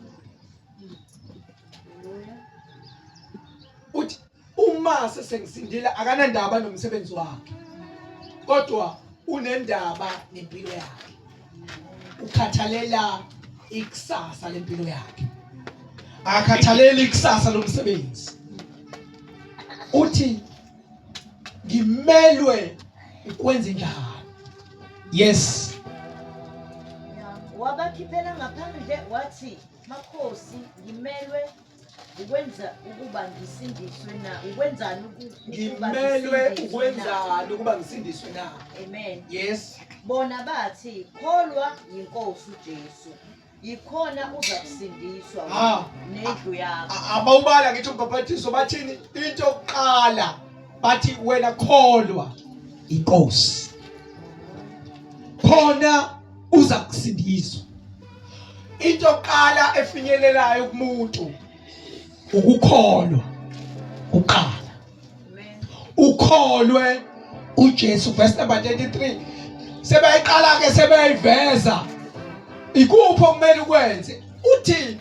S1: Uthi uma sesengisindile, akanandaba nomsebenzi wakhe, kodwa unendaba nempilo yakhe, ukhathalela ikusasa lempilo yakhe, akakhathaleli ikusasa lomsebenzi. Uthi ngimelwe ukwenze njani? Yes.
S2: Wabakhiphela ngaphandle wathi, Makhosi, ngimelwe ukwenza ukuba ngisindiswe na? Ukwenzani ukuba
S1: Ngimelwe
S2: ngisindiswe na?
S1: ukwenzani ukuba ngisindiswe na?
S2: Amen.
S1: Yes.
S2: Bona bathi, kholwa yiNkosi uJesu, yikhona uzakusindiswa nendlu yakho.
S1: Abawubala ngithi umbhaphathiso, bathini? Into yokuqala bathi wena kholwa inkosi, khona uza kusindiswa. Into yokuqala efinyelelayo kumuntu ukukholwa kuqala, ukholwe uJesu. Verse number 33 sebayiqala ke, sebeyiveza ikuphi okumele ukwenze. Uthi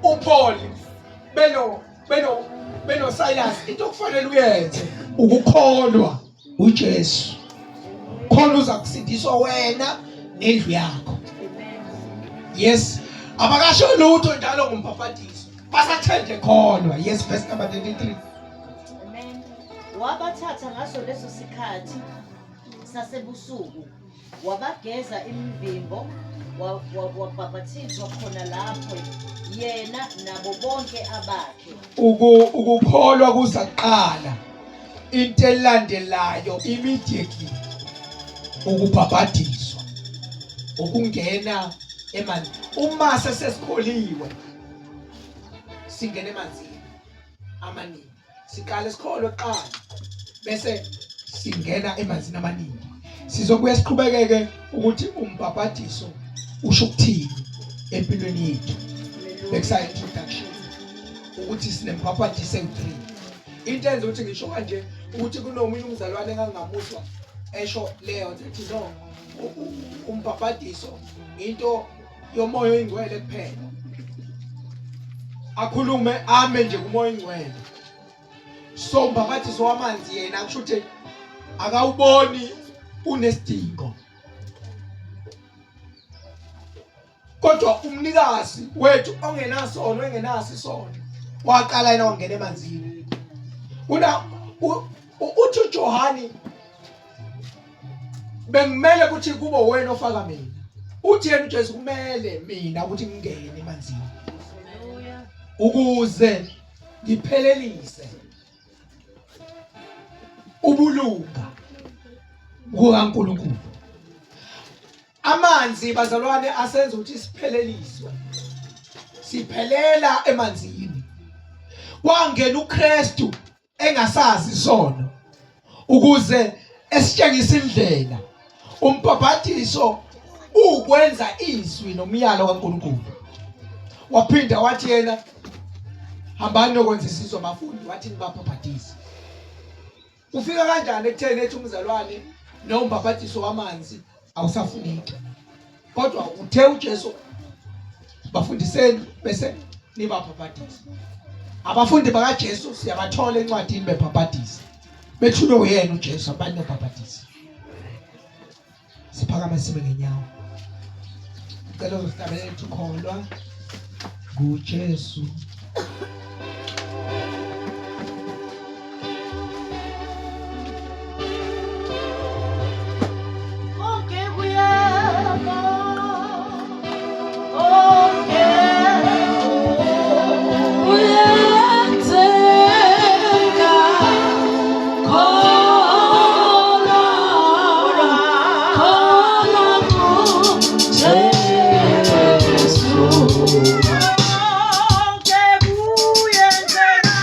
S1: uPaul beno Silas, into okufanele uyenze ukukholwa uJesu, khona uza kusindiswa wena nendlu yakho. Yes, abakasho lutho njalo ngombhabhadiso, basathe nje kholwa. Yes, verse number 33.
S2: Amen. Wabathatha ngaso leso sikhathi sasebusuku, wabageza imivimbo, wabhabhathizwa khona lapho yena nabo bonke abakhe.
S1: Ukukholwa kuza kuqala, into elandelayo immediately ukubhabhadiswa, ukungena emanzini. Uma sesikholiwe singena emanzini amaningi. Siqale sikholwe kuqala bese singena emanzini amaningi. Sizobuye siqhubekeke ukuthi umbhabhadiso usho ukuthini empilweni yethu. Bekusa introduction ukuthi sinembhabhadiso ewu-3. Into enza ukuthi ngisho kanje ukuthi kunomunye umzalwane engangamuzwa. Esho leyo nto ethi no, umbhabhadiso into yomoya oyingcwele kuphela. Akhulume ame nje kumoya oyingcwele. So umbhabhadiso wamanzi yena kusho ukuthi akawuboni unesidingo. Kodwa umnikazi wethu ongenasono engenaso isono waqala yena wangena emanzini. Una uthi uJohani bengimele ukuthi kube wena ofaka mina. Uthi yena uJesu kumele mina ukuthi ngingene emanzini ukuze ngiphelelise ubulunga kukaNkulunkulu. Amanzi bazalwane asenza ukuthi sipheleliswe. Siphelela emanzini. Kwangena uKristu engasazi isono ukuze esitshengise indlela. Umbhabhadiso ukwenza izwi nomyalo kaNkulunkulu. Waphinda wathi yena hambani nokwenza isizwe abafundi wathi nibabhabhadise. Ufika kanjani ekutheni ethi umzalwane nombhabhadiso wamanzi awusafuneki? Kodwa uthe uJesu bafundiseni bese nibabhabhadisa. Abafundi bakaJesu siyabathola encwadini bebhabhadisa. Bethulwe uyena uJesu abantu bebhabhadisa. Siphakame sime ngenyawo. Cela uzohlabelela uthi kholwa nguJesu.
S2: Konke kuyema, konke
S3: Kuyenzeka kholwa, kholwa kuJesu.
S2: Konke kuyenzeka.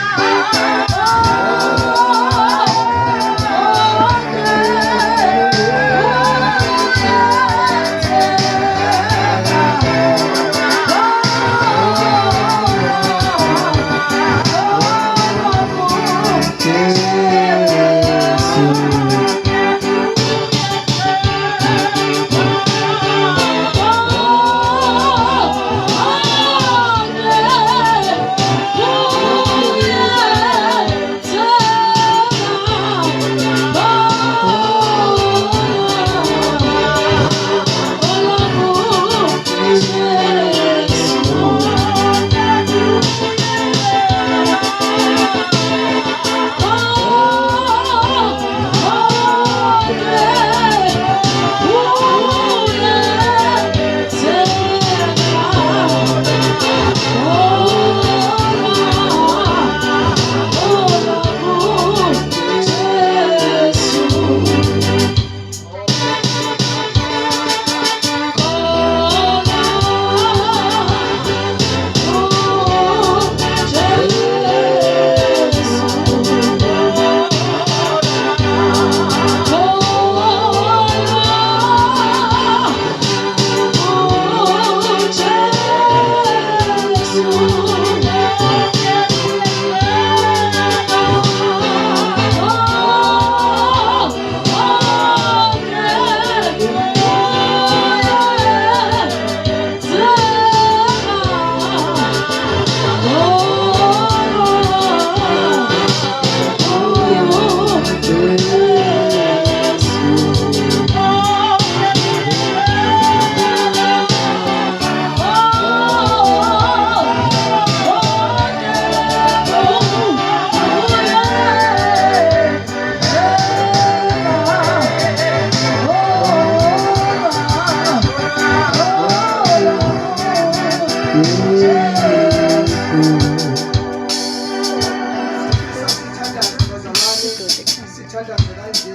S1: Sithandaze kanje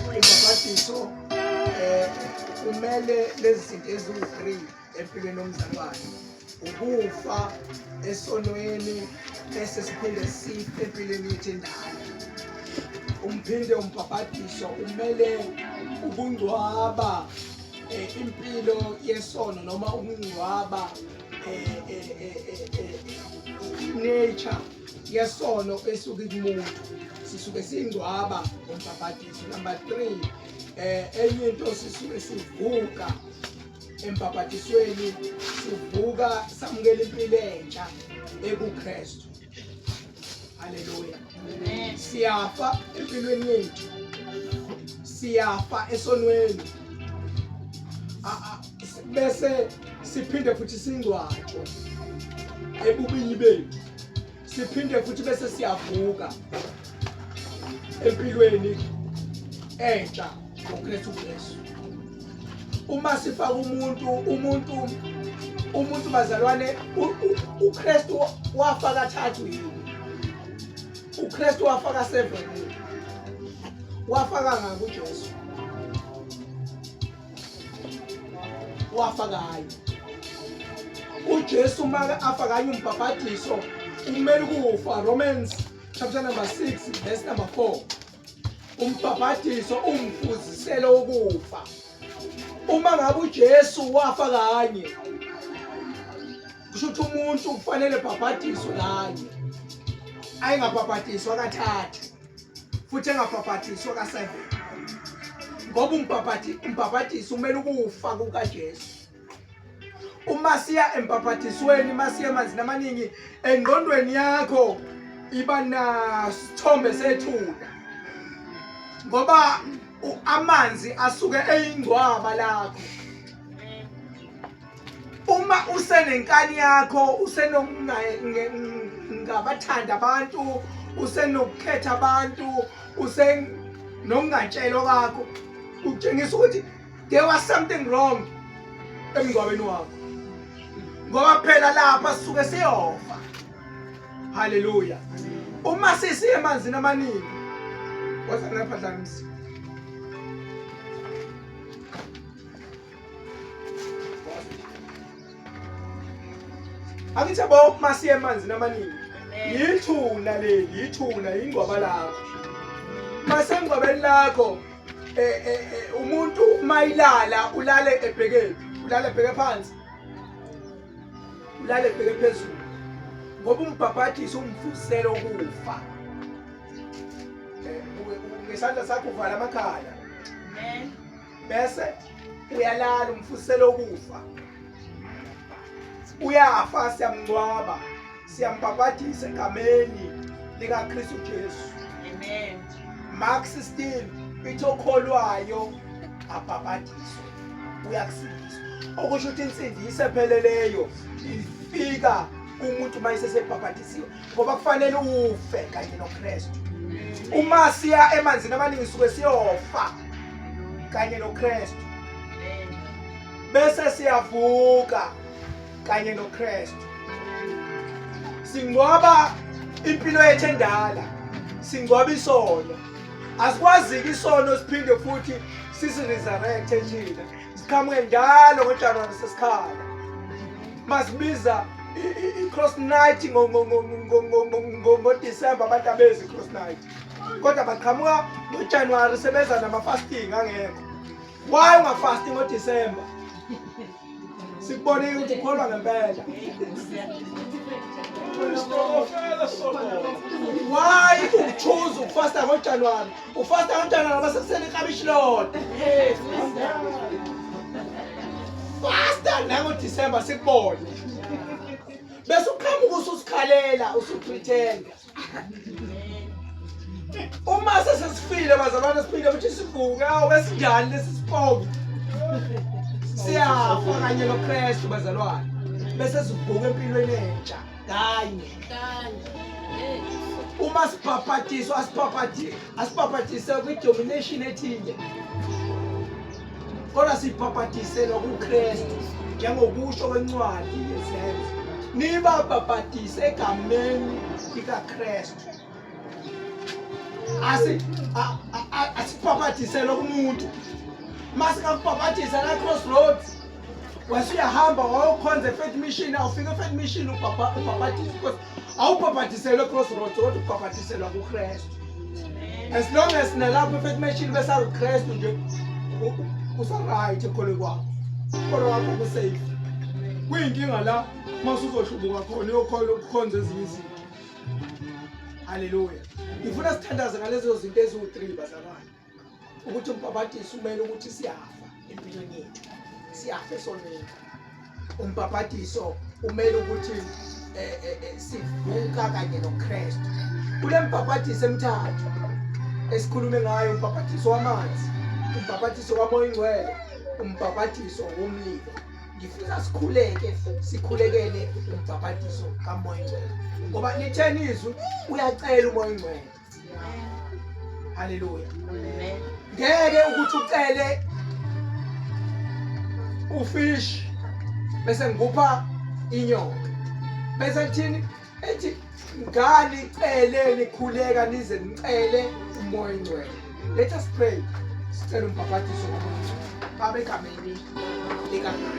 S1: ubhabhadiso kumele lezi zinto eziwu-3 empilweni yomzalwane ukufa esonweni bese siphinde sife empilweni yethu endala. Umphinde umbhabhadiso umele ukungcwaba impilo yesono noma ukungcwaba nature yesono esuke kumuntu, sisuke singcwaba ngombhabhadiso. Number 3, Enye into sisuke sivuka embhabhadisweni, sivuka samukela impilo entsha ekuKristu. Haleluya. Siyafa empilweni yethu, siyafa esonweni, bese siphinde futhi singcwatshwe ebubini bethu, siphinde futhi bese siyavuka empilweni entsha ngoKristu Jesu. Uma sifaka umuntu umuntu umuntu bazalwane, uKristu wafaka thathu yini? uKristu wafaka 7 yini? Wafaka ngakho uJesu wafa kanye. uJesu uma afa kanye umbhabhadiso umele ukufa. Romans chapter number 6 verse number 4. Umbhabhadiso umfuziselo wokufa. Uma ngabe uJesu wafa kanye, kusho ukuthi umuntu kufanele bhabhadiswe kanye, ayengabhabhadiswa kathathu futhi engabhabhadiswa ka-7, ngoba umbhabhadiso umele ukufa kukaJesu. Uma siya embhabhadisweni, uma siya emanzini amaningi, engqondweni yakho iba nasithombe sethuna, ngoba amanzi asuke eyingcwaba lakho. Uma usenenkani yakho, usenokungabathanda abantu, usenokukhetha abantu, usenokungatshelwa kwakho, kutshengisa ukuthi there was something wrong emngcwabeni wakho, ngoba phela lapha sisuke siyofa. Haleluya. Uma sisiye emanzini amaningi, waza ngapha dlamsi. Angithi yabo, masiye emanzini amaningi, yithuna leli, yithuna, yingcwaba lakho. Masengcwabeni lakho, umuntu mayilala ulale ebhekephi? Ulale ebheke phansi, ulale ebheke phezulu, ngoba umbhabhadiso umfuselo ukufa. Ngesandla sakho uvala amakhala bese uyalala, umfuselo ukufa. Uyafa, siyamngcwaba, siyambhabhadisa egameni likaKristu Jesu.
S2: Amen.
S1: Mark 16 ithi okholwayo abhabhadiswe uyakusindiswa, okusho ukuthi insindiso epheleleyo ifika umuntu uma esesebhabhadisiwe, ngoba kufanele ufe kanye noKristu. Uma siya emanzini amaningi, suke siyofa kanye noKristu, bese siyavuka kanye noKristu. Singcwaba impilo yethu endala, singcwaba isono. Asikwazi-ke isono siphinde futhi sisi-resurrecte thina, siqhamuke njalo ngoJanuwari sesikhala masibiza i-cross night ngoDisemba. Abantu abezi i-cross night, kodwa baqhamuka ngoJanuwari sebeza nama-fasting angekho. Why ungafasti ngoDisemba? Sikubonile ukuthi ukholwa ngempela. Why uchoose ukufasta ngoJanuwari? Ufasta ngoJanuwari basekuseni iklabishi lodwa. Fasta nangoDisemba sikubone, bese uqhamuka ususikhalela, usupretenda. Uma sesesifile bazalwane, siphinde futhi sivuke. Awu, esinjani lesi sipoki? Siyafa kanye noKristu bazalwane, bese sivuka empilweni entsha kanye. Uma sibhabhadiswa, asibhabhadise kwi-domination ethile, kodwa sibhabhadiselwa kuKristu, njengokusho kwencwadi yeZenzo, nibabhabhadise egameni likaKristu. Asi asibhabhadiselwa kumuntu. Masingakubhabhadisa la Crossroads, wase uyahamba wayokhonza e-Faith Mission, awufika e-Faith Mission ubhabhadiswe, because awubhabhadiselwe e-Crossroads, kodwa ubhabhadiselwa kuKristu. As long as nalapho e-Faith Mission besakuKristu nje, usa-right ekholweni kwakho, ukholo wakho kusafe. Kuyinkinga la masuzohlubuka khona, uyokholwa ukukhonza ezinye izinto. Haleluya. Ngifuna sithandaze ngalezo zinto eziwu-3 bazalwane. Ukuthi umbhabhadiso umele ukuthi siyafa empilweni yethu, siyafa esonweni. Umbhabhadiso umele ukuthi eh, eh, eh, sivuka kanye noKristu. Kule mbhabhadiso emithathu esikhulume ngayo, umbhabhadiso wamanzi, umbhabhadiso kaMoya Ingcwele, umbhabhadiso womlilo, ngifisa sikhuleke, sikhulekele umbhabhadiso kaMoya Ingcwele, ngoba litheni izwi? Uyacela uMoya Ingcwele. Haleluya. Ngeke ukuthi ucele ufish bese ngikupha inyoka, bese thini ethi ngani cele nikhuleka nize nicele uMoya Ingcwele. Let us pray, sicela umbhabhadiso kaMoya Ingcwele. Baba, egameni likaKristu.